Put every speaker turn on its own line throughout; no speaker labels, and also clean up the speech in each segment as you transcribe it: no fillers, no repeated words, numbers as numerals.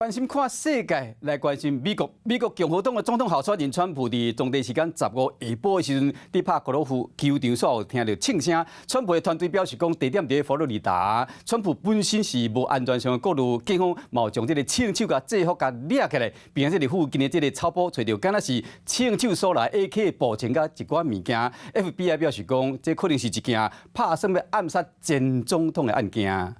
關心看世界，來關心美國。美國共和黨的總統候選人川普，佇當地時間15下晡的時陣，佇拍高爾夫球場煞有聽著槍聲。川普的團隊表示講，地點佇佛羅里達。川普本身是無安全上的顧慮，警方嘛有將這个槍手共制服共掠起來，並且佇附近的這个草埔揣著，敢若是槍手所來 AK 步槍佮一寡物件。FBI 表示講，這可能是一件拍算欲暗殺前總統的案件。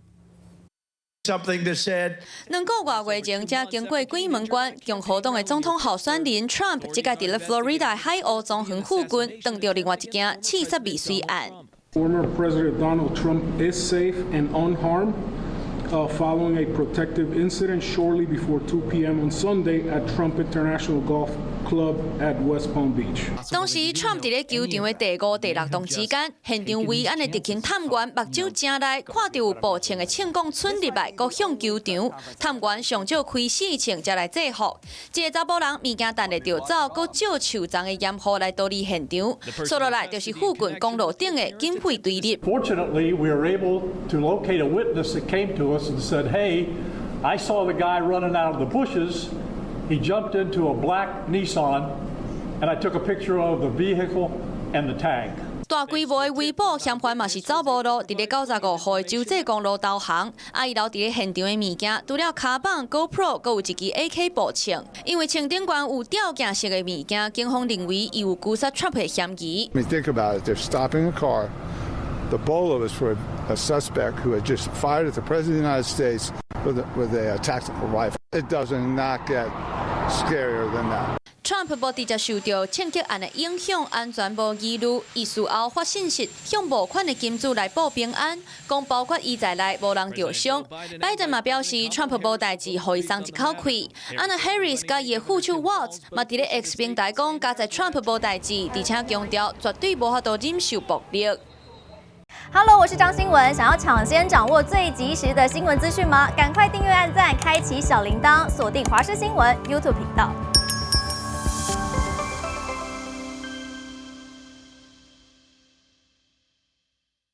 Something to said.
兩個外月前，才經過鬼門關，共和黨的總統候選人 Trump 這擺佇咧 Florida 海鷗莊園附近，撞著另外一件刺殺未遂案。
Former President Donald Trump is safe and unharmed following a protective incident shortly before 2 p.m. on Sunday at Trump International Golf Club at West Palm Beach.
當時 Trump 佇咧球場的第五、第六洞之間，現場維安的特勤探員目睭誠利，看著有步槍的槍管竄入來，閣向球場。探員上少開四槍才來制服。這个查埔人物件擲會著走，閣借樹叢的掩護來逃離現場。紲落來就是附近公路頂的警匪對立。
Fortunately, we were able to locate a witness that came to us and said, "Hey, I saw the guy running out of the bushes. He jumped into a black Nissan, and I took a picture of the vehicle and the tag."
大規模的圍捕嫌犯嘛是走無路，佇咧95號的州際公路投降。啊，伊留佇咧現場的物件，除了跤鈽、GoPro，閣有一支 AK 步槍。因為槍頂懸有吊頸式的物件，警方認為伊有狙殺 Trump 的嫌疑。
I mean, think about it. They're stopping a car. The bolo is for a suspect who had just fired at the President of the United States with a tactical rifle. It does not get scarier than that.
Trump 無直接受著槍擊案的影響，安全無疑慮。伊事後發信息向募款的金主來報平安，講包括伊在內無人著傷。拜登嘛表示，Trump 無代誌，予伊鬆一口氣。啊若 Harris 佮伊的副手 Waltz 嘛佇咧 X 平台講，佳哉 Trump 無代誌，而且強調絕對無法度忍受暴力。
Hello，我是張新文。想要搶先掌握最及時的新聞資訊嗎？趕快訂閱、按讚、開啟小鈴鐺，鎖定華視新聞 YouTube 頻道。